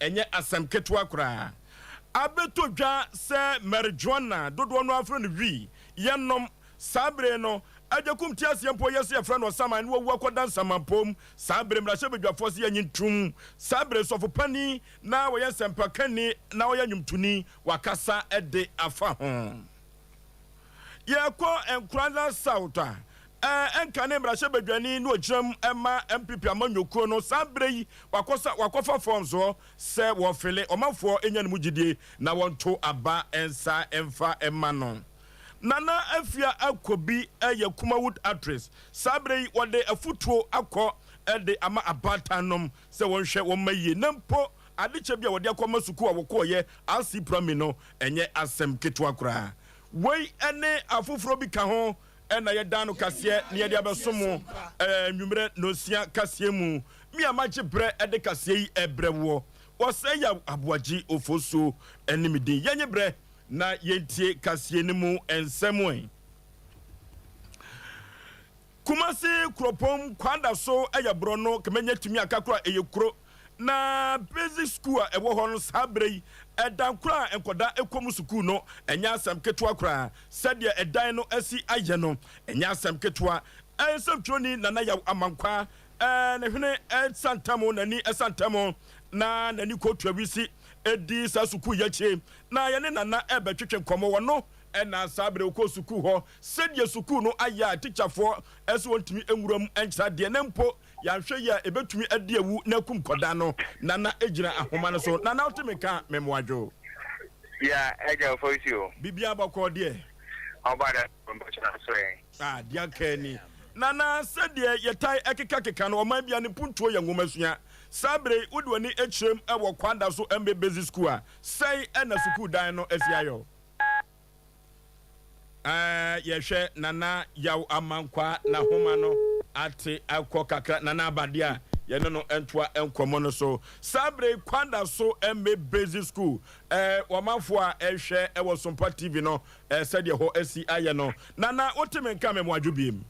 ɛnyɛ asɛm ketewa koraa. Abɛtɔ dwa sɛ marijuana, dodoɔ no ara frɛ no wii, yɛnom. Saa bere no, Agyekum te aseɛ mpo yɛ sɛ yɛfrɛ no ɔsaman na wawu akɔda nsamanpɔm. Saa bere mmarahyɛbadwafoɔ sɛ yɛnye ntom. Saa bere sɔfo panin na ɔyɛ nsɛmpakani na ɔyɛ nnwomtoni wakasa de afa ho. Yɛkɔ Nkoranza South a, ɛnka ne mmarahyɛbadwani na ɔgyina mu ma NPP amanyɔkuo no. Saa bere yi wakɔsa wakɔfa forms hɔ sɛ wɔfele ɔmanfoɔ nya ne mu gyidie na wɔnto aba nsa mfa mma no. Nana Afia Akobi yɛ Kumawood actress. Saa berɛ yi wɔde afutuo akɔ de ama abaatan nom sɛ wɔnhwɛ wɔn mma yie na mpo adekyɛ bi a wɔde akɔma sukuu a wɔkɔɔyɛ RC Primary no ɛnyɛ asɛm ketewa koraa. Wei ne afoforɔ bi ka ho na yɛdan no kaseɛ na yɛde abɛso mo anwummerɛ nonsia kaseɛ mu. Me a magye berɛ de kaseɛ yi rebrɛ woɔ, Wɔsɛe Yaw Aboagye Ofosuo ne me din. Yɛnye berɛ Na yɛntie kaseɛ no mu nsɛm ɛ. Kumasi kuropɔn Kwada so yɛ borɔno kɛmɛnyɛ tumi aka koro a ɛyɛ kuro na basic school a ɛwɔ hɔ no saa berɛ yi ɛdan koro a nkɔdaa ɛkɔ mu sukuu no ɛnyɛ asɛm ketewa koraa sɛdeɛ ɛdan no asi ayɛ no ɛnyɛ asɛm ketewa nsɛmtwerɛni Nana Yaw Amankwaa ne hwene santam n'ani santam na n'ani kɔtu awisi di saa sukuu yi akyi na yɛne Nana rebɛtwetwe nkɔmmɔ. Ɔno na saa berɛ ɔkɔɔ sukuu hɔ. Sɛdeɛ sukuu no ayɛ a tikyafoɔ sɛ wɔntumi nwura mu nkyerɛ adeɛ na mpo yɛanhwɛ yie a ɛbɛtumi adi awu na akum nkwadaa no. Nana gyina ahoma no so. Nana wote me nka a, me mmoadwo. Yeah, Agya Ofosu. Biribiara bɔkɔɔ deɛ? Ɔba da mpakyɛ na so ɛ. Ah, deɛ anka ni. Nana, sɛdeɛ yɛtae kekakeka no, ɔman biara ne mpuntuo yɛ nwomasua. Saa berɛ yi, wode w'ani kyerɛm wɔ Kwada so MA Basic School a, sɛn na sukuu dan no asi ayɔ? Ɛɛ, yɛhwɛ Nana Yaw Amankwaa n'ahoma no ate akɔ kakra. Nana aba deɛ a, yɛne no ntoa nkɔmmɔ no so. Saa berɛ yi, Kwada so MA Basic School, ɛɛ, ɔmanfoɔ a ɛrehwɛ wɔ Sompa TV no, ɛɛ, sɛdeɛ hɔ asi ayɛ no. Nana, wote me nka a, mɛmoadwo biem.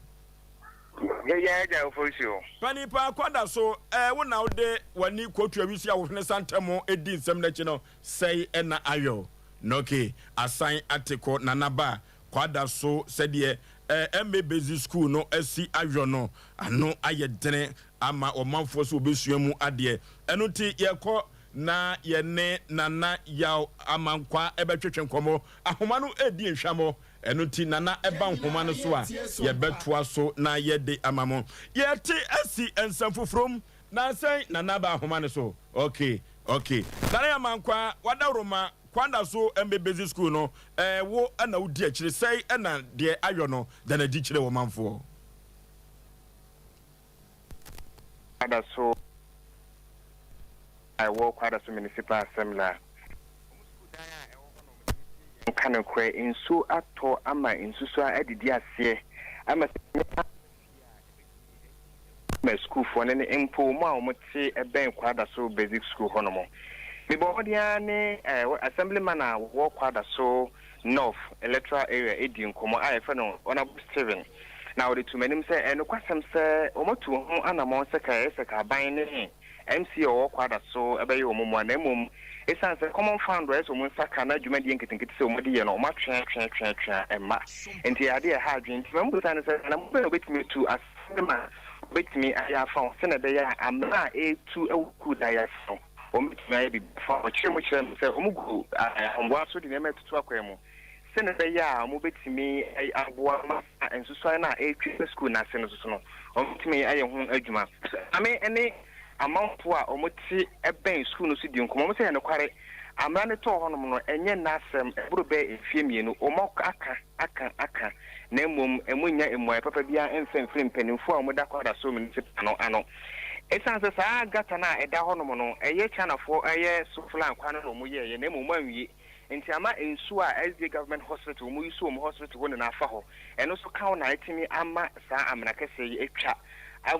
Yɛyɛ agya Ofosu. Panin paa kwada so ɛɛ wo na wode w'ani kɔtua wisi a wo hwene sa ntɛm di nsɛm no akyi no sɛe na ayɔ noke asan ate kɔ nana ba kwada so sɛdeɛ ɛɛ MA basic school no asi ayɔ no ano ayɛ dene ama ɔmanfoɔ sɛ wɔbɛsua mu adeɛ ɛno nti yɛkɔ na yɛne Nana Yaw Amankwaa ɛbɛtwetwe nkɔmmɔ ahoma no ɛredi nhwamɔ Ɛno nti Nana ɛba nhoma no so a, yɛbɛtoa so na yɛde ama mo. Yɛte asi nsɛm foforɔ mu. Nansɛn Nana aba ahoma no so? Ok, ok. Nana Yamankwaa, w'adaworoma, Kwanda so MB Basic School no, ɛɛ wo na wodi akyire. Sɛi na deɛ ayɔ no, da no adi kyerɛ ɔmanfoɔ. Kwada so a ɛwɔ Kwadaso Municipal Assembly a wɔn sukuu dan a ɛwɔ hɔ nom no yɛtie yɛn ka nokorɛ nsuo atɔ ama nsusuaa adidi aseɛ ama sɛ nyɛ aba fie a ɛbɛtumi adi awu ama sukuufoɔ no ne mpo wɔn a wɔte bɛn Kwadaso Basic School hɔ nom. Mebɔɔ mmɔden ara ne Assemblyman a wɔwɔ Kwadaso North Electoral Area dii nkɔmmɔ a yɛfrɛ no Honourable Stephen na ɔde too m'anim sɛ ɛyɛ nokwasɛm sɛ wɔatu wɔn ho anammɔn sɛ ka ɛyɛ sɛ ka aban ne MC a ɔwɔ Kwada so bɛyɛ wɔn mmoa na mmom esiane sɛ Common Fund a ɛyɛ sɛ wɔn nsa ka na dwumadie nketenkete sɛ wɔde yɛ no wɔn atwe atwe atwe atwe a ɛmma nti ɛyɛ adeɛ a ɛha adwene nti mamu bisa no sɛ anammɔn bɛn na wɔbɛtumi atu asɛm a wɔbɛtumi ayɛ afa ho sɛnea ɛbɛyɛ a amena a ɛretu wɔ sukuu dan yi ase no wɔbɛtumi ayɛ biribi afa ho. Ɔkyerɛɛ mu kyerɛɛ me sɛ wɔgu ahoboa so de nneɛma retoto akwan mu sɛnea ɛbɛyɛ a wɔbɛtumi aboa ma saa nsusuan no a ɛretwi ba sukuu no ase no so no, wɔbɛtumi ayɛ ho adwuma. Maame ne amanfoɔ a wɔte bɛn sukuu no so di nkɔmmɔ. Wɔn sɛ ɛyɛ nokware, amena no tɔɔ hɔnom no, ɛnyɛ nnɛ asɛm, ɛboro bɛyɛ mfeɛ mmienu. Wɔaka, aka, aka, na mmom wɔnnya mmuaeɛ papa biara mfa mfiri mpanimfoɔ a wɔda Kwadaso Municipal no ano. Ɛsiane sɛ saa gutter no a ɛda hɔnom no, ɛyɛ Chinafoɔ ɛyɛ Soflan kwan no na wɔyɛeɛ, na mmom wɔanwie. Nti ama nsuo a SDA Government Hospital wɔn use wɔn hospital hɔ nyinaa fa hɔ. Ɛno nso ka ho na atumi ama saa amena kɛseɛ yi atwa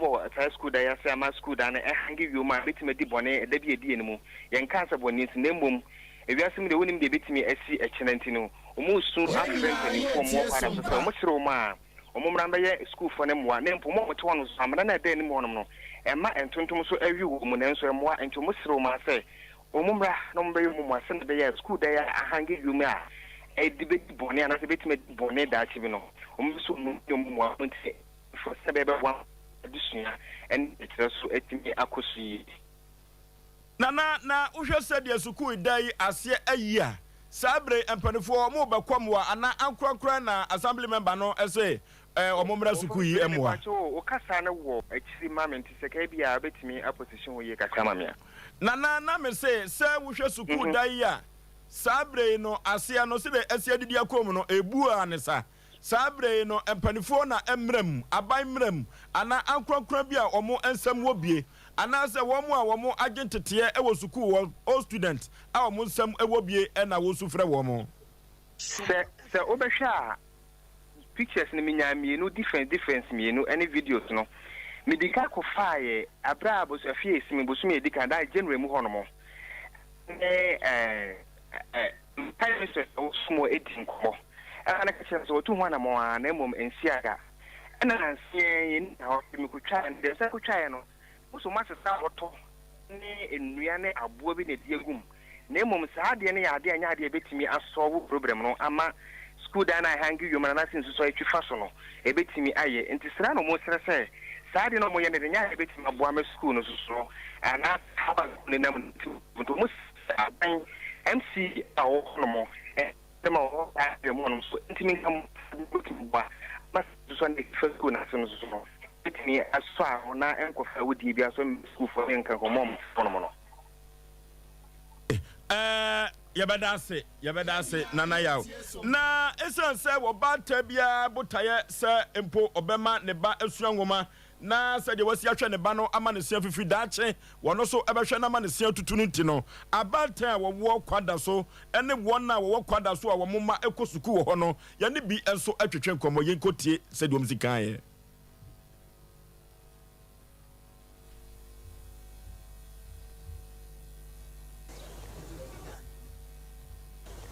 wɔ saa sukuu dan yi ase ama sukuu dan no ahange wiem a ɛbɛtumi adi bɔne ɛda bi a ɛdi yɛn mu. Yɛnkaa sɛ bɔne nti na mmom ewiase mu deɛ wonim deɛ ɛbɛtumi asi ɛkyena nti no wɔresu afrɛ mpanimfoɔ a wɔwɔ kwan no so sɛ wɔsrɛ wɔn a wɔn mmra mmɛyɛ sukuufoɔ no mmoa na mpo wɔn a wɔte hɔ no nso amena no a ɛda anim hɔnom no ɛma ntontom nso awi wɔ mu nanso ɛmmoa nti wɔsrɛ wɔn ara sɛ. Wɔn mmra na wɔmmɛyɛ wɔn mmoa sɛnea ɛbɛyɛ a sukuu dan a ahange wim a ɛde bɛdi bɔne anaasɛ ɛbɛtumi adi bɔne daakye bi no, wɔbɛsɔ wɔn mu ne wɔn mmoa no nti sɛnea ɛbɛyɛ bɛboa adesua ne nkyerɛkyerɛ so atumi akɔ so yie. Nana, na wohwɛ sɛdeɛ sukuu dan yi aseɛ ayi a, saa bere yi mpaninfoɔ wɔn rebɛkɔ mmoa anaa ankorankorɛ na assembly member no se wɔn mmra sukuu yi mmoa? Mepakyɛw o, wo kasa no wɔ akyiri ma me nti sɛ ka ebia wobɛtumi aposition hɔ yie kakra ama me a. Nana, na me se sɛ wohwɛ sukuu dan yi a, saa bere yi no aseɛ no sɛdeɛ asi adidi akɔ mu no ɛbu ara ne sa. Saa berɛ yi no, mpaninfoɔ na mmra mu, aban mmra mu, anaa ankorankora bi a wɔn nsam wɔ bie, anaasɛ wɔn a wɔn agye nteteɛ wɔ sukuu hɔ, old student, a wɔn nsam wɔ bie na wɔsu frɛ wɔn. Sɛ sɛ wobɛhwɛ a pictures no menyaa mmienu difference difference mmienu ɛne videos no medi ka kɔ faeɛ aberɛ a bos afie esi me bosome a edi kan that is January mu hɔ nom ne ɛɛ ɛɛ Mpae no sɛ ɔsom wɔ edi nkɔmmɔ. Ɛma no ka kyerɛ no sɛ watu ho anammɔn ara na mmom ensi aga. Ɛnna nnansa yi ara yɛn ani da hɔ sɛ mikotwae no. Deɛ mesan kotwaeɛ no, mehu sɛ wɔasesa bɔtɔ ne nnua ne aboɔ bi na ɛde agu mu. Na mmom saa adeɛ no yɛ adeɛ a ɛnyɛ adeɛ a ɛbɛtumi asɔlvo problem no ama sukuu dan no a ɛhange wiem no anaasɛ nsusuan a ɛtwi fa so no, ɛbɛtumi ayɛ. Nti srɛ ara na wɔsrɛ sɛ saa adeɛ no a wɔyɛ no deɛ ɛnyɛ adeɛ a ɛbɛtumi aboa ama sukuu no so no anaasɛ haw a sukuu no nam no nti. Nti wɔsrɛ aban MC a ɔwɔ hɔ nom ne ma ɔwɔ saa area mu hɔ nom so ntumi nka mo bɛtumi aboa ama sɛ nsusuan a ɛtwi fa sukuu no ase no so no bɛtumi asɔ ano na ɛnkɔfa awudie biara so mmɛ sukuufoɔ ne nkankɔmɔ a wɔte hɔ nom no. Ɛɛ, yɛbɛda ase, yɛbɛda ase, Nana Yaw. Na esiane sɛ ɔbaatan biara botaeɛ sɛ mpo ɔbɛma ne ba asua nwoma, na sɛdeɛ wasi ahwɛ ne ba no ama ne se afifi daakye, wɔno nso bɛhwɛ no ama ne se atutu no nti no, abaatan a wɔwɔ kwada so ne wɔn a wɔwɔ kwada so a wɔn mma kɔ sukuu wɔ hɔ no, yɛne bi nso twetwe nkɔmmɔ. Yɛnkɔtie sɛdeɛ wɔn si kaeɛ.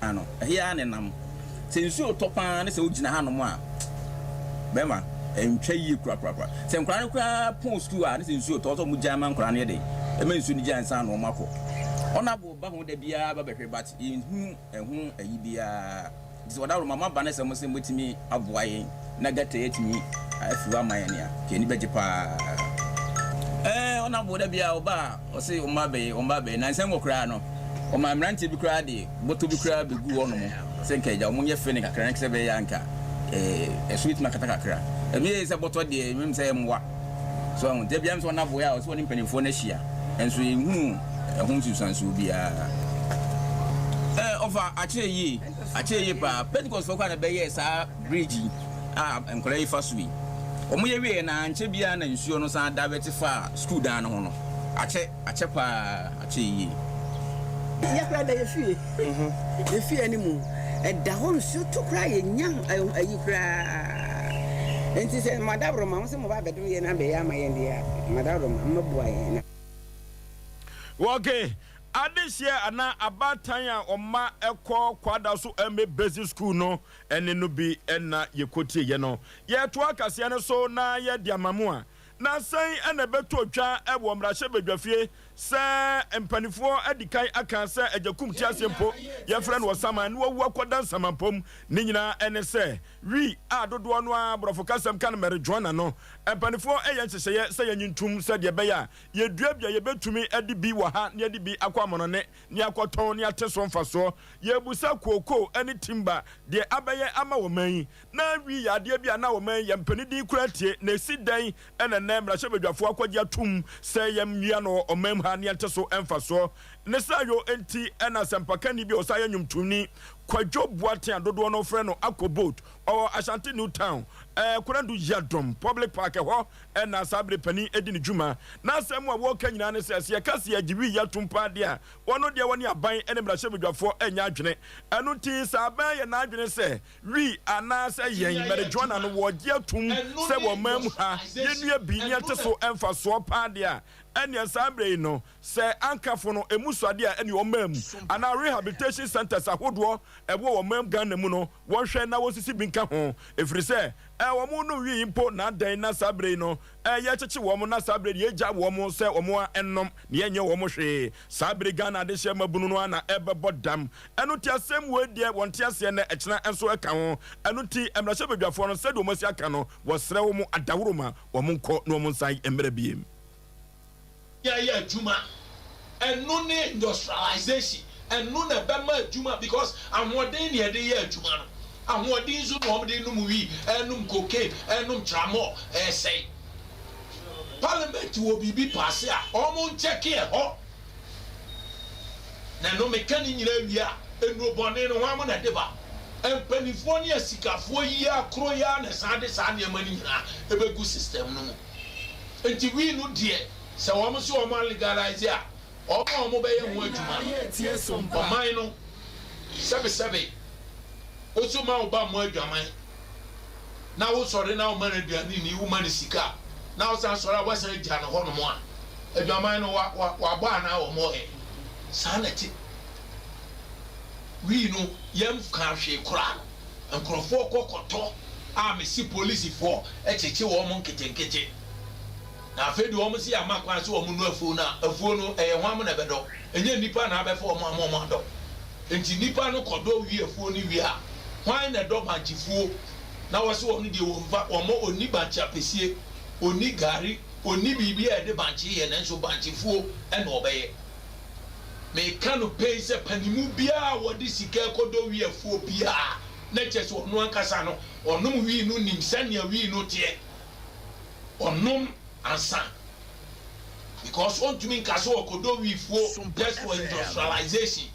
Ano, ɛhe ara na ɛnam. Sɛ nsuo retɔ pa ara ne sɛ wogyina hanom a, bɛrima, ɛntwa yie korakorakora. Sɛ nkwadaa no koraa pɔn sukuu a, ne sɛ nsuo retɔ, sɛ wɔgyae ma nkwadaa no yɛ dɛn, ɛma nsuo no gyae ansa na wɔakɔ. Ɔnabo ba ho da biara ba bɛhwɛ but yɛnhunu ɛho ayi biara. Nti sɛ ɔdaworo ma moaba ne sɛ mo se mobɛtumi aboa yɛn na gutter yi atumi afi hɔ ama yɛn a, nka yɛn ani bɛgye paa. Ɛɛ ɔnabo da biara ɔba a ɔse ɔmma abɛyɛ, ɔmma abɛyɛ. Nansa mu hɔ koraa no, ɔmaa mmeranteɛ bi koraa de bɔtɔ bi koraa bɛguu hɔnom sɛ nka agya wɔnyɛ fɛ no kakra na sɛ ɛbɛyɛ a nka ɛso bɛtumi akata kakra. Ɛno yɛ sɛ bɔtɔ deɛ menim sɛ ɛmmoa. So ahu? Da biara nso ɔnam boɛ a ɔsɛ ɔne mpanimfoɔ no ahyia, nso yɛnhunuu ɛho nsunsuansoɔ biara. Ɛɛ, ɔfa akyerɛ yie, akyerɛ yie paa. Pentecostfoɔ koraa na ɛbɛyɛɛ saa bridge yi a nkwadaa yi fa so yi. Wɔyɛ wieeɛ no, ankyɛ biara na nsuo no san divert faa sukuu dan no ho no. Akyɛ. Akyɛ paa, akyɛ yie. Yɛ koraa da yɛ fie yɛ fie anim ɛda hɔ nsuo tɔ koraa yɛ nya ayi koraa nti sɛ mo adaworoma mo sɛ mo ba abɛdom yɛn abɛyɛ ama yɛn deɛ a mo adaworoma mo mɛboa yɛn na. Wɔke adehyeɛ anaa abaatan a wɔma kɔ Kwadaso MA Basic School no ne no bi na yɛkɔtieeɛ no. Yɛretoa kaseɛ no so na yɛde ama mo a, Na sɛn na ɛbɛtɔ dwa wɔ mmarahyɛbadwafie sɛ mpanifoɔ adi kan aka sɛ Agya Kum te aseɛ mpo yɛfrɛ no ɔsaman na wawu akɔda nsamanpom? Ne nyinaa ne sɛ wi a dodoɔ no ara borɔfo kasam ka no marijuana no, mpanifoɔ yɛ nhyehyɛeɛ sɛ yɛnye ntom sɛdeɛ ɛbɛyɛ a yɛdua bi a yɛbɛtumi de bi wɔ ha na yɛde bi akɔ amonɔne na yɛakɔtɔn na yɛate so mfasoɔ. Yɛrebisa kookoo ne timba deɛ abɛyɛ ama ɔman yi. Na wi yɛ adeɛ bi a na ɔman yi yɛmpɛ ne din koraa tie, na ɛsi dɛn na nnɛ mmarahyɛbadwafoɔ akɔgye atom sɛ yɛmmua no wɔ ɔman mu ha na yɛnte so mfasoɔ? Ne saa yɔ nti na asɛmpakani bi a ɔsan yɛ nnwomtoni, Kwadwo Boateng a dodoɔ no frɛ no Akɔ Boat, ɔwɔ Ashanti New Town, Korandu Yiadom Public Park, ɛhɔ na saa bere panin di ne dwuma. N'asɛm a wɔka nyinaa ne sɛ, sɛ yɛka sɛ yɛgye wi yi atom paa deɛ a, wɔno deɛ wɔne aban ne mmarahyɛbadwafoɔ nyɛ adwene. Ɛno nti sɛ aban ayɛ n'adwene sɛ Wi anaasɛ yɛn marijuana no wɔgye atum sɛ wɔ ɔman mu ha yɛnnua bi ne yɛte so mfasoɔ paa deɛ a, ɛnneɛ saa berɛ yi no sɛ ankafo no ɛmu sɔ adeɛ a ɛne ɔman mu anaa rehabilitation centers ahodoɔ ɛwɔ ɔman Ghana mu no wɔnhwɛ na wɔnsisi bi nka ho ɛfiri sɛ. Wɔn nom wii mpo na adɛn na saa berɛ yi no yɛkyekye wɔn na saa berɛ yi yɛgya wɔn sɛ wɔn a nnom na yɛnyɛ wɔn hwee. Saa bere Ghana adehyeɛ mmabunu no ara na ɛrebɛbɔ dam. Ɛno nti asɛm wei deɛ wɔnte aseɛ nnɛ, ɛkyena nso ɛka ho. Ɛno nti mmarahyɛbadwafoɔ no sɛdeɛ wɔn asi aka no, wɔsrɛ wɔn adaworoma wɔn nkɔ na wɔn nsan mmra biem. Yɛ adwuma ɛno ne industrialization ɛno na ɛbɛma adwuma because ahoɔden na yɛde yɛ adwuma no ahoɔden nso na wɔn de nom wii ɛnom cocaine ɛnom tramol ɛsɛe parliament wɔ biribi paase a wɔn nkyɛke ɛhɔ na ɛno meka ne nyinaa wie a nnuro bɔne no ho amo na ɛde ba mpanimfoɔ ne asikafoɔ yi akoro yi ara na ɛsan de saa nneɛma no nyinaa ɛbɛgu system no mu nti wii no deɛ sɛ wɔn nso wɔn alegalize a wɔn a wɔn bɛyɛ ho adwuma no ɔman no sɛbesɛbe woso ma wo ba mo adwaman na wosɔre na woma no aduane ni woma no sika na wosan sɔre a woasan agya no hɔnom a adwaman no wa wa wabɔ anaa wɔn ɔyɛ saa na ɛte wii no yɛn ka hwee koraa no nkurɔfoɔ kɔ kɔtɔ a mesi polisifoɔ ɛkyekye wɔn nketenkete na afei deɛ wɔn si ama kwan so wɔn nu afuo no a afuo no ɛyɛ hwan mo na ɛbɛdɔ ɛnyɛ nipa na abɛfa wɔn ama wɔn adɔ nti nipa no kɔdɔ wie afuo no wie a hwan na ɛdɔ bankyefuo na wɔsi wɔn deɛ wɔn fa wɔn oni bankye apɛsie oni gari oni biribi a yɛde bankye yɛ nanso bankyefuo ɛna ɔbɛyɛ meka no pɛn sɛ panimu biara a wɔde sika kɔdɔ wie afuo biara na kyerɛ sɛ ɔno ankasa no ɔnom wii no nim sɛnea wii no teɛ ɔnom ansa because ɔntumi nka so ɔkɔdɔ wii fuo just for industrialization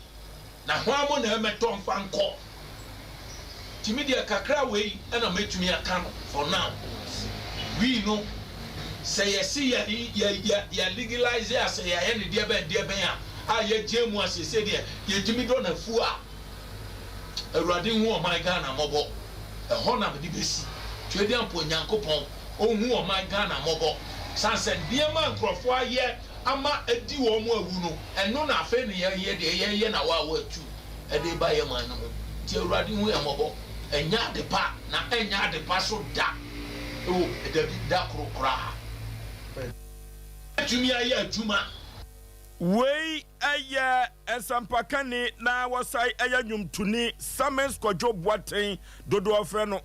na hwan mo na ɛmɛtɔ mfa nkɔ tìmi deɛ kakra wei ɛna mɛtumi aka no for now wii no sɛ yɛsi yɛ yɛ yɛ yɛ legalize a sɛ yɛayɛ ne deɛ bɛn deɛ bɛn a a yɛgye mu asese deɛ yɛtumi dɔ n'afuo a awurade hu ɔman Ghana mmɔbɔ ɛhɔ na mede bɛsi twɛdi ampo Nyankopɔn ɔhu ɔman Ghana mmɔbɔ san sɛ nneɛma nkurɔfoɔ ayɛ ama adi wɔn awu no ɛno na afei ne yɛyɛ deɛ yɛyɛ na wa watu ɛde ba yɛ man no mu nti awurade hu yɛn mmɔbɔ ɛnyɛ ade pa na ɛnyɛ ade pa so da ɛwɔ dabi da koro koraa ɛtumi ayɛ adwuma. Wei ɛyɛ nsɛmpakani na wɔsae ɛyɛ nnwomtoni Summons Kwadwo Boateng, dodoɔ frɛ no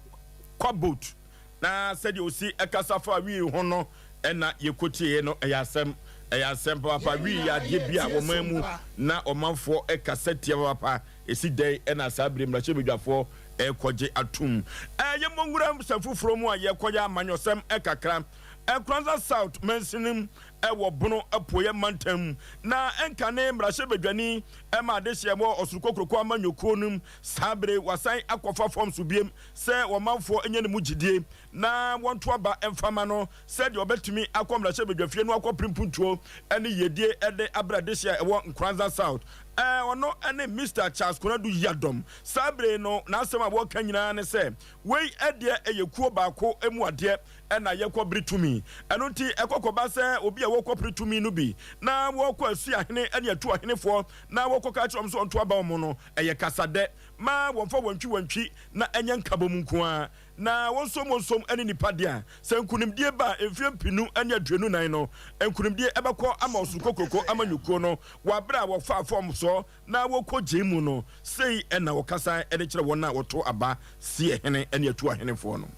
Kwabot, na sɛdeɛ osi ɛkasa fa wii ho no ɛna yɛkɔtieɛ no. Ɛyɛ asɛm, ɛyɛ asɛm papaapa. Wii yɛ adeɛ bi a wɔman mu na ɔmanfoɔ ɛkasa tia papaapa. Ɛsi dɛn ɛna saa bere mmarahyɛbadwafoɔ ɛrekɔgye atom? Ɛyɛ mmɔnwura sɛ foforɔ mu a yɛkɔyɛ amanyɔsɛm ɛkakra. Nkoranza South mansinim ɛwɔ Bono Apueɛ mantam na ɛnka ne mmarahyɛbadwani ɛma adehyeɛ wɔ Ɔsoro Kokuroko amanyɔkuo no mu. Saa bere wasan akɔfa fam so biem sɛ ɔmanfoɔ nyɛ ne mu gyidie na wɔnto aba mfama no sɛdeɛ ɔbɛtumi akɔ mmarahyɛbadwafie no akɔ pirimpuntuo ne yiedie ɛde abrɛ adehyeɛ ɛwɔ Nkoranza South. Ɔno ne Mr Charles Konadu Yiadom. Saa bere no n'asɛm a wɔka nyinaa ne sɛ wei ɛdeɛ ɛyɛ kuo baako mu adeɛ ɛna yɛkɔ bere tumi. Ɛno nti ɛkɔkɔba sɛ obi a wɔkɔ pere tumi no bi na wɔkɔ asu ahene ne atu ahenefoɔ na wɔkɔ ka kyerɛ wɔn sɛ ɔnto aba wɔn no, ɛyɛ kasadɛ ma wɔmfa wɔntwi wɔntwi na ɛnyɛ nkabom nko ara na wɔnsom wɔnsom ne nipa deɛ a sɛ nkonimdie ba a mfeɛ 2024 no nkonimdie ɛbɛkɔ ama Ɔsoro Kokuroko ama nnwokuo no wɔ abere a wɔfa fam soɔ na wɔkɔ gye mu no. Sei ɛna wɔkasa de kyerɛ wɔn a wɔto aba si ɛhene ne atu ahenefoɔ no.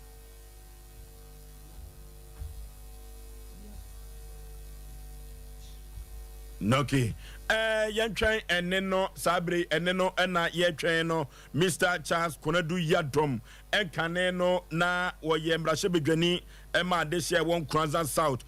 Okay. Yɛntwɛn ɛne no saa bere ɛne no ɛna yɛtwɛn no Mr Charles Konadu Yiadom. Ɛnkane no na wɔyɛ mmarahyɛbadwani ɛma adehyeɛ ɛwɔ Nkoranza South.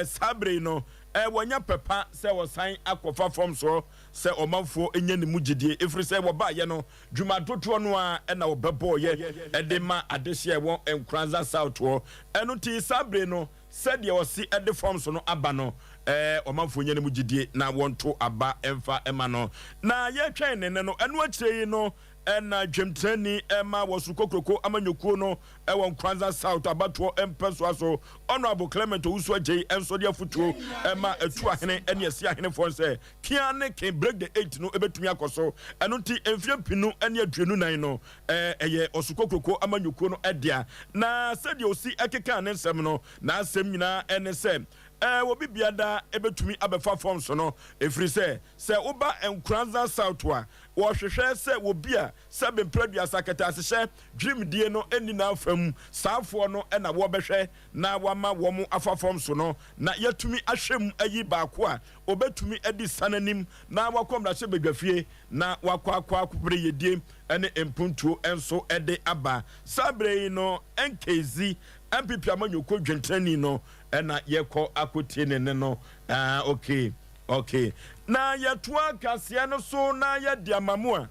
Saa bere no wɔnya pɛpa sɛ wɔsan akɔfa fam soɔ sɛ ɔmanfoɔ nya ne mu gyidie ɛfiri sɛ wɔbaayɛ no dwuma dodoɔ no a ɛna wɔbɛbɔɔyɛ ɛde ma adehyeɛ ɛwɔ Nkoranza South hɔ. Ɛno nti saa bere no sɛdeɛ ɔsi ɛde fam so no aba no, ɔmanfoɔ nya ne mu gyidie na wɔnto aba ɛmfa ɛma no na yɛtwɛn ne ne no. Ɛno akyire yi no Ɛna dwamtenani ma wɔ Soro Kokroko amanyɔkuo no wɔ Nkoranza South abatoɔ mpɛsoa so, Honourable Clement Owusu Adjei nso de afotuo ma Atuahene ne Asiahenefoɔ sɛ kea ne ke Break the Eight no bɛtumi akɔ so. Ɛno nti mfeɛ 2024 no ɛyɛ Ɔsoro Kokroko amanyɔkuo no dea. Na sɛdeɛ ɔsi kekaa ne nsɛm no, n'asɛm nyinaa ne sɛ obi biada bɛtumi abɛfa forms no ɛfiri sɛ sɛ woba Nkoranza South a Wɔhwehwɛ sɛ obi a sɛbe mprɛ aduasa kɛtɛasehyɛ dwurimdie no nni n'afa mu, saafoɔ no na wɔbɛhwɛ na wɔama wɔn afa fam so no, na yɛatumi ahwɛ mu ayi baako a ɔbɛtumi adi sane anim na wakɔ mmarahyɛbadwafie na wakɔ akɔ akɔpere yiedie ne mpuntuo nso de aba. Saa berɛ yi no Nkezi, NPP amanyɔkuo dwentenani no na yɛkɔ akɔtie ne nne no. Ah, okay. Ok, na yɛtoa kaseɛ no so na yɛde ama mo a,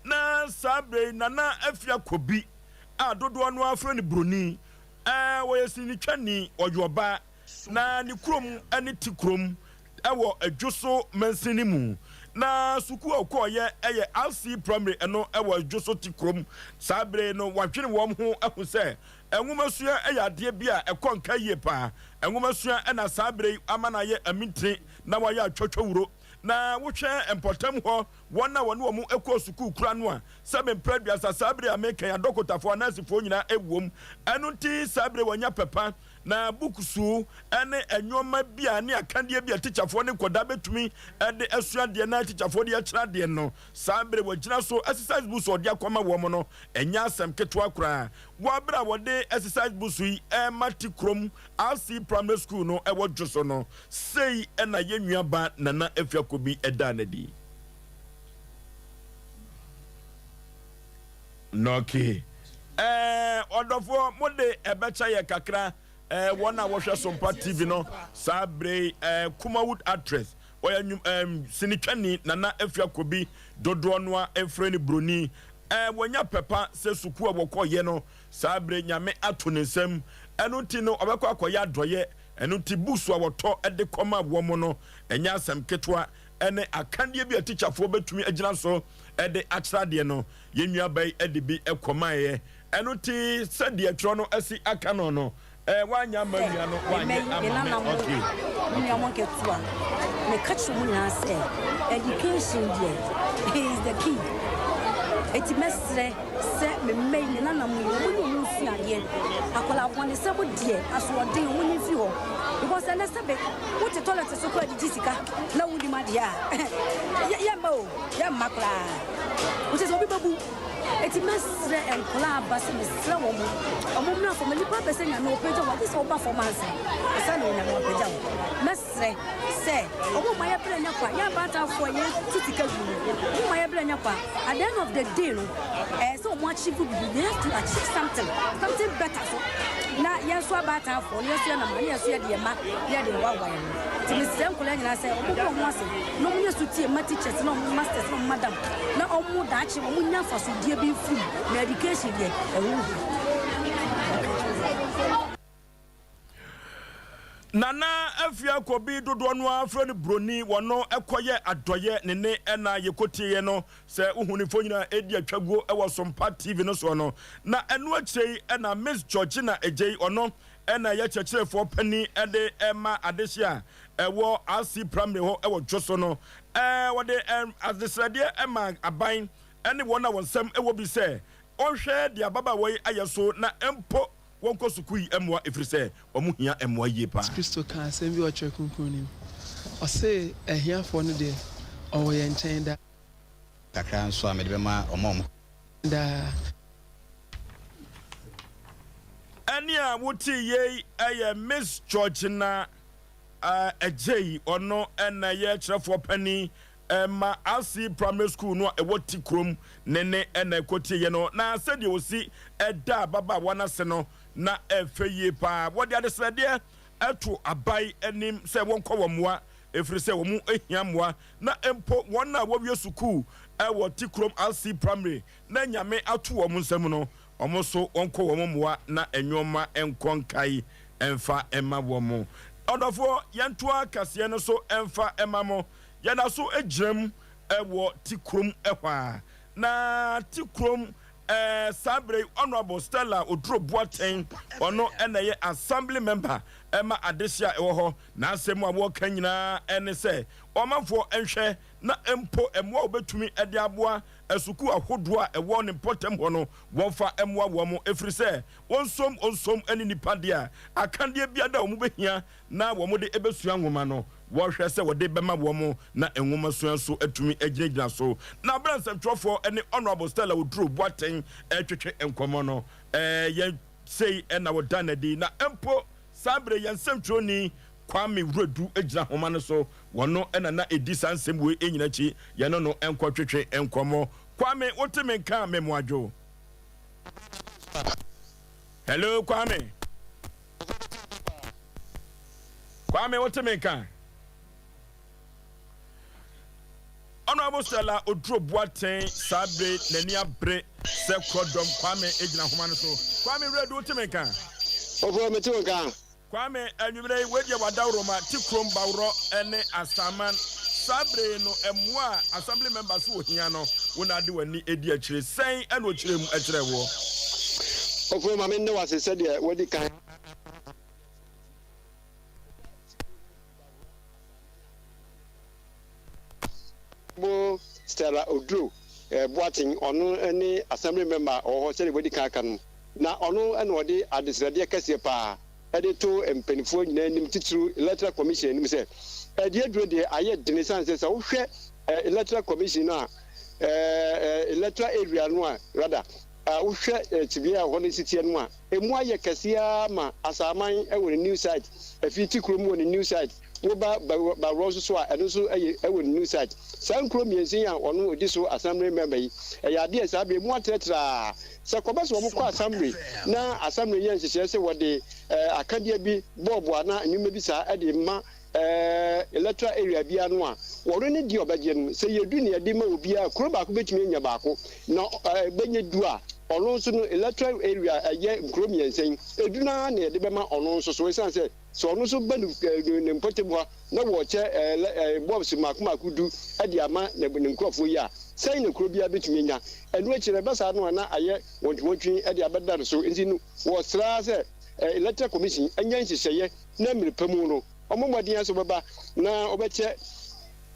na saa berɛ yi Nana Afia Kobi a dodoɔ no ara frɛ no Buroni, ɛɛ ɔyɛ sinitwani, ɔyɛ ɔbaa, na ne kurom ne Tikurom wɔ Adwoso mansini no mu. Na sukuu a ɔkɔɔyɛ yɛ RC Primary ɛno wɔ Adwoso Tikurom. Saa berɛ yi no wadwene wɔn ho ahu sɛ Nwomasua yɛ adeɛ bi a ɛkɔ nka yie paa. Nwomasua na saa berɛ yi ama no ayɛ amintini na wayɛ atwɔtwɔwuro. Na wohwɛ mpɔtam hɔ, wɔn a wɔne wɔn kɔɔ sukuu kura no a, sɛbe mprɛ aduasa saa berɛ a mereka yi, adɔkotafoɔ, anɛɛsefoɔ nyinaa wom. Ɛno nti saa berɛ yi wɔanya pɛ pa. Na bukusu ne nnoɔma bi a ne akadeɛ bi a tikyafoɔ ne nkwadaa bɛtumi de asua adeɛ na tikyafoɔ de akyerɛ adeɛ no, saa berɛ yi wɔagyina so exercise books a wɔde akɔma wɔn no, ɛnyɛ asɛm ketewa koraa. Wɔ bere a wɔde exercise books yi rema Tikurom RC Primary School no wɔ Dwoso no, sei na yɛn nuaba Nana Afiakobi daa no adi. Nɔke. Ɛɛ, ɔdɔfoɔ, mode ɛbɛkyɛ yɛ kakra. Ɛɛ, wɔn a wɔhwɛ Sompa TV no saa bere yi, ɛɛ, Kumawood actress, ɔyɛ nnwom, ɛɛ, sinitwani Nana Afiakobi, dodoɔ no ara frɛ no Broni. Ɛɛ wanya pɛ pa sɛ sukuu a wɔkɔeɛ no saa berɛ Nyame ato ne nsam ɛno nti no ɔbɛkɔ akɔyɛ adɔeɛ ɛno nti books a wɔtɔ de kɔma wɔn no ɛnyɛ asɛm ketewa ɛne akadeɛ bi a tikyafoɔ bɛtumi agyina so de akyerɛ adeɛ no yɛn nuaba yi de bi kɔmaeɛ ɛno nti sɛdeɛ twerɛ no asi aka no no Eh wanyɛ ama Sɛ nua no me mma wanyɛ yi, me ama me nana mo, okay me nua okay. mo nketewa, meka kyerɛ mo nyinaa sɛ education deɛ is the key. Eti mɛsrɛ sɛ me mma yi, me nana mo yi, wɔn ne wɔn nsua adeɛ. Akwadaa bɔnesɛm deɛ, asoɔden, wɔn nyi mfiri hɔ. Because ɛnɛ sɛbe, wote toilet so koraa de gye sika na wonim adeɛ a, yɛmma o, yɛmma koraa. Wokyɛ sɛ obi bɛbu. Enti mɛsrɛ nkwadaa aba sɛ mesrɛ wɔn, wɔn mmra fam. Nnipa pɛ sɛ Nyame ɔpagya wɔn, agye sɛ woba fam ansa, ansa na Onyame wapagya wo. Mɛsrɛ sɛ wɔn mma yɛ brɛ nyɛ kwa, yɛn abaatafoɔ a yɛtu sika gu no, wɔn mma yɛ brɛ nyɛ kwa. At the end of the day no, ɛyɛ sɛ wɔn achieve biribi, they have to achieve something, something better so. Na yɛn nso abaatafoɔ no, yɛn nso yɛnam a, ne yɛn nso yɛde yɛn mma, yɛde hoahoa yɛn ho. Nti mesrɛ nkwadaa nyinaa sɛ wɔn bɔ wɔn ase na wɔn nyɛ sotie mma teachers na wɔn masters na wɔn madam. Na ɔmo daakye ɔmo nya mfasodeɛ bi mfiri mu, na education deɛ ɛho hia. Nana Afia Kobi dodoɔ no ara frɛ no Broni, wɔno kɔyɛ adɔyɛ ne ne ɛna yɛkɔtieɛ no, sɛ wohu ne mfonyin a ɛdi atwaguo wɔ Sompa TV no soɔ no. Na ɛno akyire yi ɛna Miss Georgina Adjei, ɔno ɛna ɛyɛ kyerɛkyerɛfoɔ panin de ma adehye a ɛwɔ RC Primary hɔ wɔ Dwoso no, Wɔde adesrɛdeɛ maa aban ne wɔn a wɔn nsam wɔ bi sɛ wɔnhwɛ deɛ ababaawa yi ayɛ so na mpo wɔnkɔ sukuu yi mmoa ɛfiri sɛ wɔhia mmoa yie paa. Kristo kaa asɛm bi wɔ Twerɛ Kronkron no mu. Ɔse ahiafoɔ no deɛ, ɔwɔ yɛn nkyɛn daa. Kakra nso a mede bɛma wɔn a wɔn. Daa. Ɛnne a wotee yei yɛ Miss Georgina Adjei, ɔno na ɛyɛ kyerɛfoɔ panin ma RC Primary School no a ɛwɔ Tikurom ne ne na ɛkɔtieeɛ no. Na sɛdeɛ ɔsi da ababaawa no ase no, na ɛfɛ yie paa. Wɔde adesrɛdeɛ to aban anim sɛ wɔnkɔ wɔn mmoa, ɛfiri sɛ wɔn hia mmoa. Na mpo wɔn a wɔawie sukuu wɔ Tikurom RC Primary na Nyame ato wɔn nsam no, Wɔn nso wɔnkɔ wɔn mmoa na nnoɔma nkɔ nkae mfa mma wɔn. Ɔdɔfoɔ, yɛntoa kaseɛ no so mfa mma mo. Yɛda so gyina mu wɔ ti kurom hɔ ara. Na te kurom eh, saa berɛ yi Honourable Stella Oduro Boateng, ɔno na ɛyɛ Assembly Member ma adehye a ɛwɔ hɔ. N'asɛm a wɔka nyinaa ne sɛ ɔmanfoɔ nhwɛ na mpo mmoa a wɔbɛtumi de aboa asukuu ahodoɔ a ɛwɔ ne mpɔtam hɔ no wɔmfa mmoa wɔn ɛfiri sɛ wɔnsom ɔnsom ne nnipa deɛ a akadeɛ biara a wɔbɛhia na wɔde bɛsua nwoma no, wɔhwɛ sɛ wɔde bɛma wɔn na nwomasua nso atumi agyinagyina so. Na berɛ a nsɛmtwerɛfoɔ ne Honourable Stella Oduro Boateng retwetwe nkɔmmɔ no, yɛn sei na wɔda no adi. Na mpo saa berɛ yi yɛn nsɛmtwerɛni Kwame Wiredu gyina nhoma no so, wɔno na na ɛdi saa nsɛm wei nyina akyi, yɛne no nkɔtwetwe nkɔmmɔ. Kwame, wote me nka a, Memoadwo. Hello Kwame. Kwame wote me nka? Honorable Stella Oduro Boateng saa bere n'ani abere sɛ korɔdɔm Kwame gyina homa no so. Kwame Wiredu wote me nka? Ofo mete wo nka. Kwame anwummerɛ yi wei deɛ wadaworoma te kurom Baworɔ ne Asaman saa bere yi no mmoa a assembly member so ohia no wo na ade w'ani di akyire sɛn ɛna ɔkyerɛ mu kyerɛ woɔ? Ofo ma me nne wase sɛdeɛ wadi kan. Bo Stella Oduro Boateng, ɔno ne Assembly Member a ɔwɔ hɔ sɛdeɛ wadi kan aka no, na ɔno na ɔde adesrɛdeɛ kɛseɛ pa ara de to mpanimfoɔ nyinaa anim, titiriw Electoral Commission anim sɛ, ɛdeɛ aduro deɛ ayɛ den ɛsiane sɛ sɛ wohwɛ Electoral Commission no a, Electoral Area no a, rather, wohwɛ tebea a ɛhɔ no si teɛ no a, Emu ayɛ kɛse ara ma Asaman wɔ ne new site, Afiri Tikurom wɔ ne new site, woba Baworɔ nso so a, ɛno nso yɛ wɔ ne new site. Saa nkuro mmiɛnsa yi a ɔno ɔdi so Assembly member yi, ɛyɛ adeɛ a saa berɛ emu atrɛtrɛ ara. Sɛ kɔba sɛ wɔkɔ Assembly na Assembly yɛ nhyehyɛɛ sɛ wɔde akadeɛ bi, bɔɔbo anaa nneɛma bi saa de rema electoral area biara no a, wɔno ne deɛ ɔbɛgye no. Sɛ yɛdu nea yɛde ma obiara a, kuro baako bɛtumi anya baako, na ɛbɛnya du a, ɔno nso no electoral area a ɛyɛ nkuro mmiɛnsa yi, edu no ara na yɛde bɛma ɔno nso so. Ɛsiane sɛ, sɛ ɔno nso ba ne mpɔtam hɔ na wɔrekyɛ bulbs mmaako mmaako du de ama ne nkurɔfoɔ yi a, sɛn na kuro biara bɛtumi anya? Ɛno akyi no, ɛba saa no a, na ayɛ wɔntwewɔntwe de abɛda no so. Nti no, wɔsrɛ ara sɛ Electoral Commission nyɛ nhyehyɛeɛ na mmere pa mu no, wɔmmɔ mmɔden ara sɛ wɔbɛba na wɔbɛkyɛ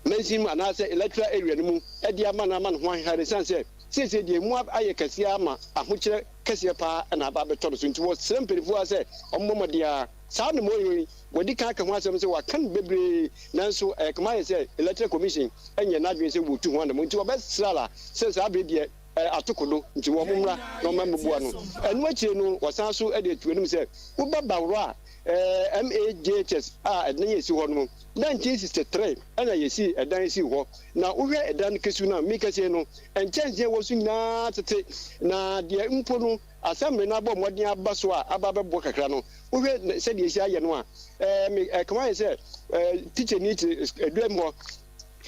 mansin mu anaasɛ electoral area no mu de ama no ama ne ho ahehare esiane sɛ seesei deɛ emu ayɛ kɛseɛ ara ma ahokyerɛ kɛseɛ pa ara na aba abɛtɔ no so nti wɔsrɛ mpanimfoɔ ara sɛ wɔmmɔ mmɔden ara. Saa nnamɔn yi wɔadi kan aka ho asɛm sɛ wɔaka no bebree nanso ɛkame ayɛ sɛ Electoral Commission nyɛɛ n'adwene sɛ wɔtu ho anammɔn nti wɔbɛsrɛ ara sɛ saa bere deɛ atoko do nti wɔn mmra na wɔn mmɛboa no. Ɛno akyire no wɔsan so de ato anim sɛ woba Baworo a MAJHS a ɛdan a ɛsi hɔ no 1963 ɛna yɛsii ɛdan sii hɔ na wohwɛ ɛdan no kesu no a meka sei no nkyɛnsee a ɛwɔ so nyinaa tete na deɛ mpo no assembly no abɔ mmɔden aba so a aba abɛboa kakra no wohwɛ sɛdeɛ ɛsi ayɛ no a ɛkama ayɛ sɛ tikyani te aduam hɔ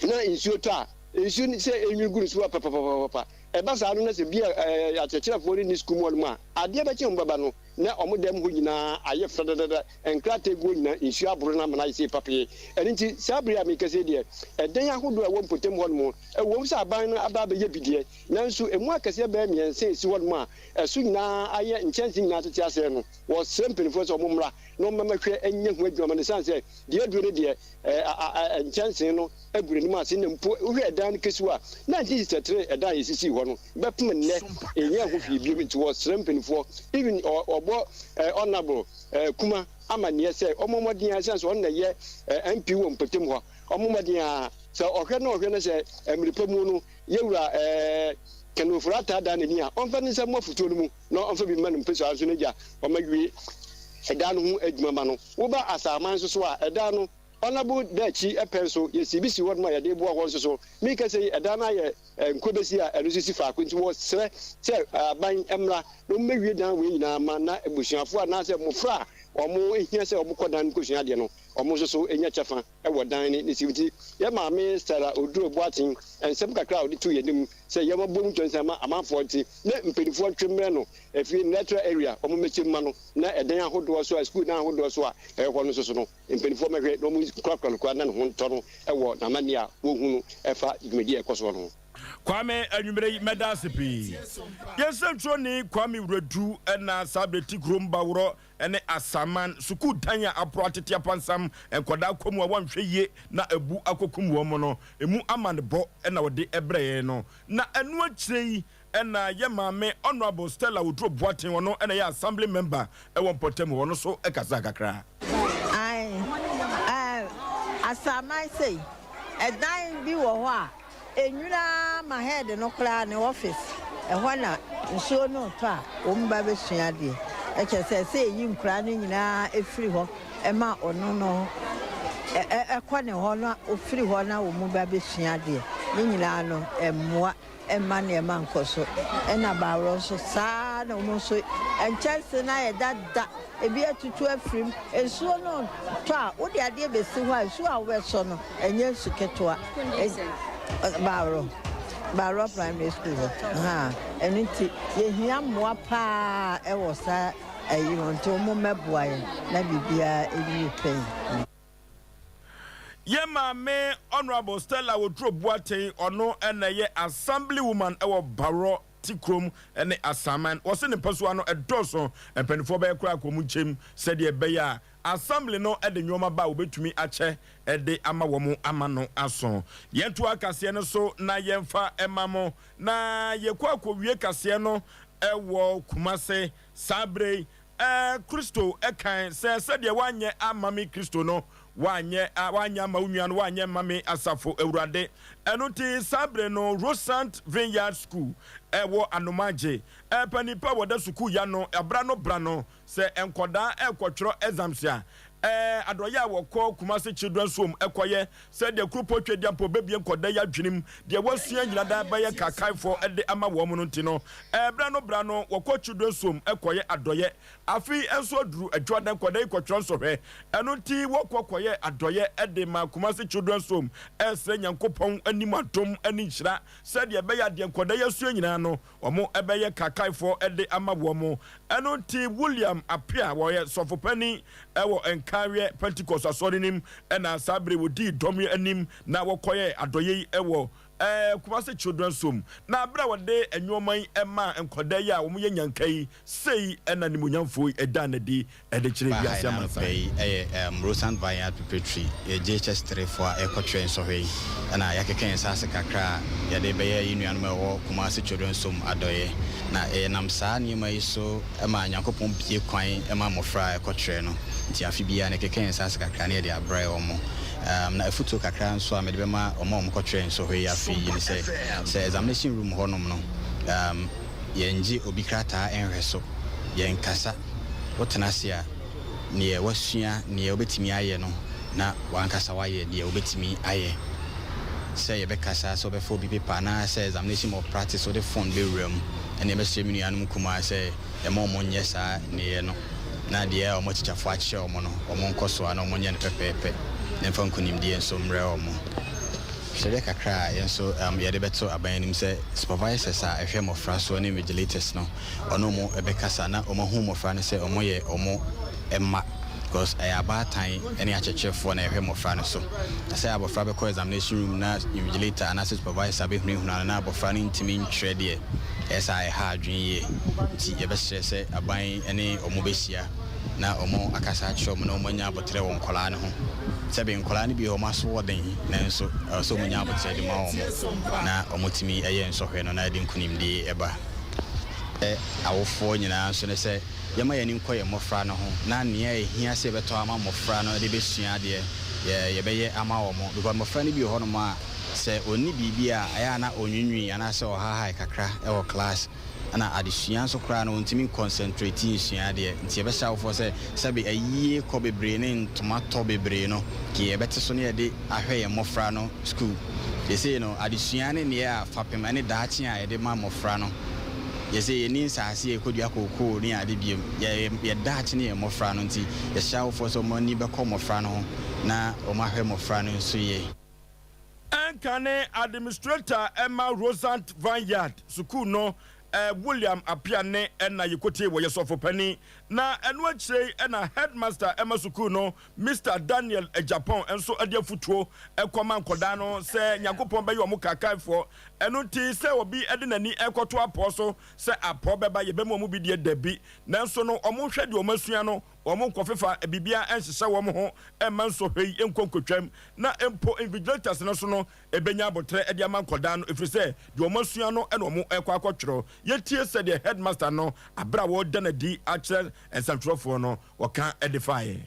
na nsuo tɔ a, nsuo no sɛ ɛnwiri gu no so a papapapapa. Ɛba saa no na sɛ bi a akyerɛkyerɛfoɔ no nni sukuu mu hɔnom a, adeɛ bɛkye wɔn bɛba no na wɔn dan mu hɔ nyinaa ayɛ fradadada, nkrataa gu hɔ nyinaa, nsuo aboro no ama no ayɛ sei papee. Ɛno nti saa berɛ yi a merekasa yi deɛ, ɛdan ahodoɔ a ɛwɔ mpɔtam hɔnom, ɛwom sɛ aban no aba abɛyɛ bi deɛ, nanso ɛmu akɛseɛ bɛyɛ mmiɛnsa a ɛsi hɔnom a ɛso nyinaa ayɛ nkyɛnse nyinaa tete asɛe no, wɔsrɛ mpanimfoɔ sɛ wɔmmra na wɔmmɛhwɛ nyɛ ho adwuma ma no ɛsiane sɛ deɛ aduro no deɛ nkyɛnsee no agu n'anim ase na mpo wohwɛ ɛdan no kesewa a, 1963 ɛdan a yɛsisii hɔ no bɛpem nnɛ ɛnyɛɛ ho hwee biom nti wɔsrɛ mpaninfoɔ even ɔbɔ Honourable Kuma amanneɛ sɛ ɔmmɔ mmɔden ara ɛsiane sɛ ɔno na ɛyɛ MP wɔ mpɔtam hɔ ɔmmɔ mmɔden ara sɛ ɔhwɛ na ɔhwɛ no sɛ mmere pa mu no yɛwura Ken Ofori-Atta dan n'ani a ɔmfa ne nsa mmɔ afutuo no mu na ɔmfa bi mma no mpɛsua nso n'agya ɔma wie ɛdan no ho adwuma ma no. Woba Asaman nso so a, ɛdan no, Honourable Daakyi pɛ nso, yɛsii bi sii hɔnom a yɛde reboa hɔ nso so. Merekasa yi, ɛdan no ayɛ nkobɛsi a ɛno nso si faako nti wɔsrɛ sɛ aban mmra na wɔmmɛwie dan wei nyinaa ma na abusuafoɔ anaasɛ mmɔfra a wɔhia sɛ wɔkɔ dan no kɔsua adeɛ no, wɔn nso so nya kyɛfa wɔ dan no ne si nti. Yɛn maame Sarah Oduro Boateng, nsɛm kakra a ɔde too yɛn anim sɛ yɛmmɔ mu ntɔ nsa mma amanfoɔ nte na mpanimfoɔ ntwe mmrɛ no afiri Electoral Area wɔn mmɛkyɛ mma no. Na ɛdan ahodoɔ so a, sukuu dan ahodoɔ so a ɛwɔ hɔ no nso so no, mpanimfoɔ mmɛhwɛ na wɔnkorakora no koraa na ne ho ntɔ no wɔ n'amanneɛ a wɔhu no ɛfa dwumadie a ɛkɔ soɔ no ho. Kwame anwummere yi mɛda ase pii. Yɛn sɛntwerɛni Kwame Wiredu na saa berɛ ti kurom Baworɔ ne Asaman sukuu dan a aporo atete apansam nkwadaa kɔ mu a wɔnhwɛ yie na abu akɔkum wɔn no, emu amanebɔ na ɔde brɛ yɛn no. Na ɛno akyire yi na yɛn maame Honourable Stella Oduro Boateng, ɔno na ɛyɛ Assembly Member wɔ mpɔtam hɔ, ɔno nso kasaa kakra. Ae, ɛɛ, Asaman sei, ɛdan bi wɔ hɔ a, Enwunu ara ma head no koraa ne office ɛhɔ na nsuo no retɔ a wɔn ba bɛsua adeɛ. Ɛkyerɛ sɛ ɛsɛ yɛyi nkoraa no nyinaa firi hɔ ma ɔno no ɛkɔ ne hɔ na ɔfiri hɔ na wɔn ba bɛsua adeɛ. Ne nyinaa no ɛmmoa mma nneɛma nkɔ so. Ɛna Baaworɔ nso saa ara na wɔn nso nkyɛnse no ayɛ dada. Ebi atutu afiri mu. Nsuo no retɔ a, wode adeɛ bɛsi hɔ a, nsuo a wobɛsɔ no, ɛnyɛ nsu ketewa. Baworɔ, Baworɔ Primary School hɔ. Ahaa, ɛno nti yɛhia mmoa pa ara wɔ saa ayi ho, nti wɔmmɛboa yɛn na biribiara nwie pɛn. Yɛn maame Honourable Stella Oduro Boateng, ɔno na ɛyɛ Assembly woman wɔ Baworɔ Tikurom ne Asaman. Wɔse ne mpɛsoa no ɛdɔɔso, mpaninfoɔ bɛyɛ koraa kɔ mu nkyɛm sɛdeɛ ɛbɛyɛ a Assembly no de nnoɔma ba a wɔbɛtumi akyɛ de ama wɔn ama no aso. Yɛntoa kaseɛ no so na yɛmfa ma mo. Na yɛkɔ akɔwie kaseɛ no wɔ Kumase saa berɛ yi. Kristo kae sɛ, Sɛdeɛ woanyɛ amma me Kristo no, woanyɛ, woanyɛ amma wo nua no, woanyɛ amma me asafo Awurade. Ɛno nti, saa bere no, Rosant Vineyard School wɔ Anomagye, panin pa a wɔda sukuu yi ano, bra no bra no, sɛ nkɔdaa rekɔtwerɛ exams a, adɔeɛ a wɔkɔ Kumasi Children's Home kɔyɛ, Sɛdeɛ kuropɔn Tweaduampɔn bɛbue nkɔda yi adwenem, deɛ wɔasua nyina daa bɛyɛ kaakaefoɔ de ama wɔn no nti no, berɛ ano berɛ ano wɔkɔ Children's Home kɔyɛ adɔeɛ. Afe yi nso aduru Adwoada nkɔda yi kɔtwerɛ nsɔhwɛ. Ɛno nti wɔkɔ kɔyɛɛ adɔeɛ de maa Kumasi Children's Home resrɛ Nyankopɔn anim adom ne nhyira sɛdeɛ ɛbɛyɛ a deɛ nkɔda yi asua nyinaa no Wɔbɛyɛ kaakaefoɔ de ama wɔn. Ɛno nti William Appiah, ɔyɛ sɔfopanin wɔ Nkaeɛ Pentecost Asɔre no mu, na saa berɛ yi wɔdii dɔm yi anim na wɔkɔyɛɛ adɔeɛ yi wɔ Kumasi Children's Home. Na berɛ a wɔde nnoɔma yi maa nkwadaa yi a wɔyɛ nyanka yi, sei na animuonyamfoɔ yi daa no adi de kyerɛɛ Ba ha wiase yi na anɔpa amansan. yi yɛ Rosand Vineyard Preparatory, yɛ JHS 3 foɔ a ɛrekɔtwerɛ nsɔhwɛ yi na yɛakeka yɛn nsa ase kakra a yɛde rebɛyɛ yɛn nuanom a ɛwɔ Kumasi Children's Home adɔeɛ. Na yɛnam saa nneɛma yi so ma Nyankopɔn bue kwan ma mmɔfra a ɛkɔtwerɛ no. Nti afe biara no yɛkeka yɛn nsa ase kakra na yɛde abrɛ wɔn. Na afutuo kakra nso a mede bɛma wɔn a wɔkɔtwerɛ nsɔhwɛ yi afe yi ne sɛ, sɛ examination room hɔnom no, Yɛnngye obi krataa nnhwɛ so. Yɛnnkasa. Wotena ase a, neɛ woasua, neɛ wobɛtumi ayɛ no, na w'ankasa woayɛ deɛ wobɛtumi ayɛ. Sɛ yɛbɛkasa, sɛ wobɛfa obi paper anaa sɛ examination malpractice wode phone bɛwura mu, ɛnneɛ mɛsrɛ me nuanom nkumaa sɛ yɛmma wɔn nnyɛ saa nneyɛɛ no, na deɛ wɔn atikyafoɔ akyerɛ wɔn no, wɔn nkɔ so ara na wɔnyɛ no pɛpɛɛpɛ, na ɛmfa nkunimdie nso mmrɛ wɔn. Hwɛdeɛ kakra a yɛn nso yɛde bɛto aban anim sɛ supervisors a ɛhwɛ mmɔfra soɔ ne invigilators no ɔne wɔn bɛkasa na wɔn ahu mmɔfra no sɛ wɔn yɛ wɔn mma because ɛyɛ abaatan ne akyerɛkyerɛfoɔ na ɛhwɛ mmɔfra no so. Na sɛ abɔfra bɛkɔ examination room na invigilator anaasɛ supervisor bɛhunahuna no na abɔfra no ntumi ntwerɛ deɛ ɛyɛ saa a ɛha adwene yie. Nti yɛbɛsrɛ sɛ aban ne wɔn bɛhyia na wɔakasa akyerɛ wɔn na wɔanya aboterɛ wɔ nkwadaa no ho. Sɛbe nkwadaa no bi wɔ hɔ, wɔn aso wɔ den, nanso ɛwɔ sɛ wɔnya aboterɛ de ma wɔn na wɔtumi yɛ nsɔhwɛ no na ɛde nkunimdie ba. Awofoɔ nyinaa nso ne sɛ yɛmma yɛn ani nkɔ yɛn mmɔfra no ho na nea ɛhia sɛ yɛbɛtɔ ama mmɔfra no de bɛsua adeɛ yɛ yɛbɛyɛ ama wɔn because mmɔfra no bi wɔ hɔnom a sɛ ɔnni biribi a ɛyɛ a na ɔnwiinwii anaasɛ ɔhaahae kakra wɔ class. Ɛna adesua nso koraa no wɔntumi nkɔnsɛntreti nsua adeɛ. Nti yɛbɛhyɛ awofoɔ sɛ sɛbe ayie kɔ bebree ne ntoma tɔ bebree no, ke yɛbɛte so na yɛde ahwɛ yɛn mmɔfra no sukuu. Seesei no adesua ne neɛ a fapem ɛne daakye a yɛde ma mmɔfra no. Yɛsei yɛnni nsaase a yɛkɔdua kookoo ne ade biom. Yɛ yɛ daakye ne yɛn mmɔfra no nti yɛhyɛ awofoɔ sɛ wɔn ani bɛkɔ mmɔfra no ho na wɔn ahwɛ mmɔfra no nso yie. Ɛnka ne Administrator ma Rosant Vineyard Sukuu no, William Appiah ne na yɛkɔtiee wɔ yɛ sɔfo panin. Na ɛno akyire yi na Headmaster ma sukuu no, Mister Daniel Agyapong nso de afutuo kɔma nkwadaa no sɛ Nyankopɔn bɛyɛ wɔn kaakaefoɔ. Ɛno nti sɛ obi de n'ani rekɔto apɔɔ so sɛ apɔɔ bɛba yɛbɛma wɔn bi deɛ, dabi. Nanso no wɔnhwɛ deɛ wɔasua no, wɔn nkɔfefa biribiara nhyehyɛ wɔn ho mma nsɔhwɛ yi nkɔ nkɔtwam. Na mpo invigilators no nso no bɛnya aboterɛ de ama nkwadaa no ɛfiri sɛ deɛ wɔasua no na wɔrekɔ akɔtwerɛ. Yɛtie sɛdeɛ headmaster no berɛ a wɔreda no adi akyerɛ nsɛntwerɛfoɔ no ɔka de faeɛ.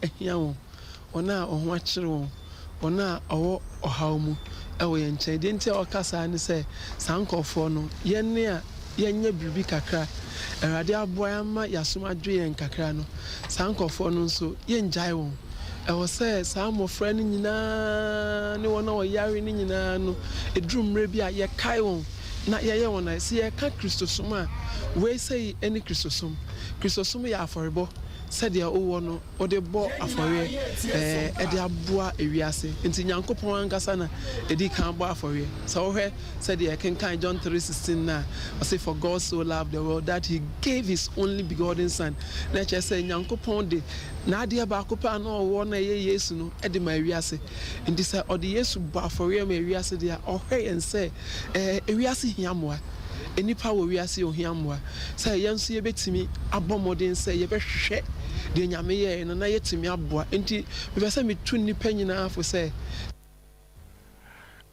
Ahia wɔn, wɔn a wɔn ho akyere wɔn, wɔn a wɔwɔ ɔhaw mu wɔ yɛn nkyɛn. Deɛ nti a ɔka saa ne sɛ, saa nkurɔfoɔ no, yɛn a yɛanya biribi kakra, Awurade aboa yɛn ama yɛn asom adwo yɛn kakra no, saa nkurɔfoɔ no nso, yɛngyae wɔn. Ɛwɔ sɛ saa mmɔfra no nyinaa ne wɔn a wɔyare no nyinaa no, ɛduru mmerɛ bi a, yɛkae wɔn na yɛyɛ wɔn ayɛ. Sɛ yɛreka Kristosom a, wei sei ne Kristosom. Kristosom yɛ afɔrebɔ, sɛdeɛ wowɔ no wode bɔ afɔreɛ de aboa ewiase. Nti Nyankopɔn ankasa na ɛdi kan bɔ afɔreɛ. Sɛ wohwɛ sɛdeɛ yɛkenkan John 3:16 no a, ɔse for God so loved the world that he gave his only begotten son. Na ɛkyerɛ sɛ Nyankopɔn de N'adeɛ baako pɛ a na ɔwɔ na ɛyɛ Yesu no de maa ewiase. Nti sɛ ɔde Yesu bɔ afɔreɛ ma ewiase deɛ a, ɔhwɛ yɛn sɛ ɛɛ ewiase hia mmoa. Nnipa wɔ wiase yi ohia mmoa. Sɛ yɛn nso yɛbɛtumi abɔ mmɔden sɛ yɛbɛhwɛ deɛ Nyame yɛeɛ no na yɛatumi aboa. Nti mepɛ sɛ metu nnipa nyinaa fo sɛ.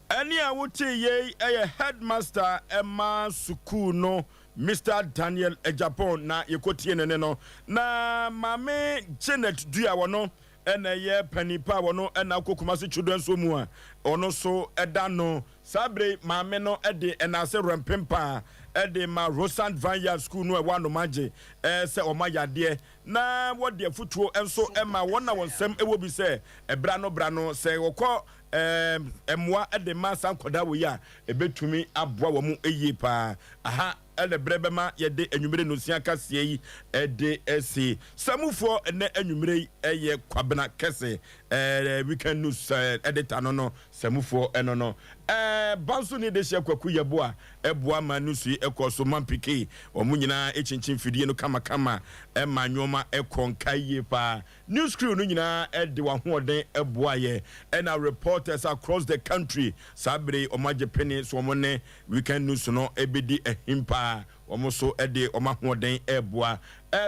Ɛnne a wotee yei yɛ Headmaster ma sukuu no, Mister Daniel Agyapong na yɛkɔtie ne nne no. Na Maame Janet Dua ɔno na ɛyɛ panin pa a ɔno na akɔ Kumasi Children's Home a ɔno nso da ano. Saa berɛ yi maame no de ɛnaase werɛmpem de ma Rosand Vineyard School no a ɛwɔ Anomagye sɛ wɔayɛ adeɛ na wɔde afotuo nso ma wɔn a wɔn nsam wɔ bi sɛ ɛberɛ ano berɛ ano sɛ wɔkɔ mmoa de ma saa nkwadaa wei a, ɛbɛtumi aboa wɔn yie paa. Aha na berɛ bɛma yɛde anwummere nonsia kaseɛ yi de asi. Samufoɔ nnɛ anwummere yi yɛ Kwabena Kɛse, Weekend News editor no no, Samufoɔ no no. Banso ne Dehyeɛ Kwaku Yeboah boa ma news yi kɔ so. Mampike, wɔn nyinaa kyinkyin mfidie no kamakama ma nnoɔma kɔ nkae yie paa. News crew no nyinaa de wɔn ahoɔden boa yɛ ɛna reporters across the country saa bere yi wɔn agye pene so wɔn ne weekend news no bɛdi ahim paa wɔn nso de wɔn ahoɔden reboa.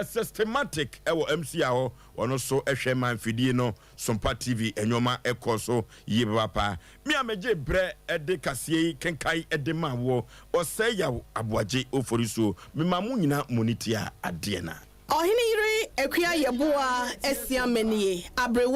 Systematic wɔ MC a hɔ wɔn nso hwɛ ma mfidie no Sompa TV nnoɔma kɔ so yie papaapa. Me a megye brɛ de kaseɛ yi kenkan de ma woɔ Ɔsɛe Yaw Aboagye Oforisuo mema mo nyinaa monitia adeɛ na. Ɔhene yere Akua Yeboah Asiamah nie, aberewa.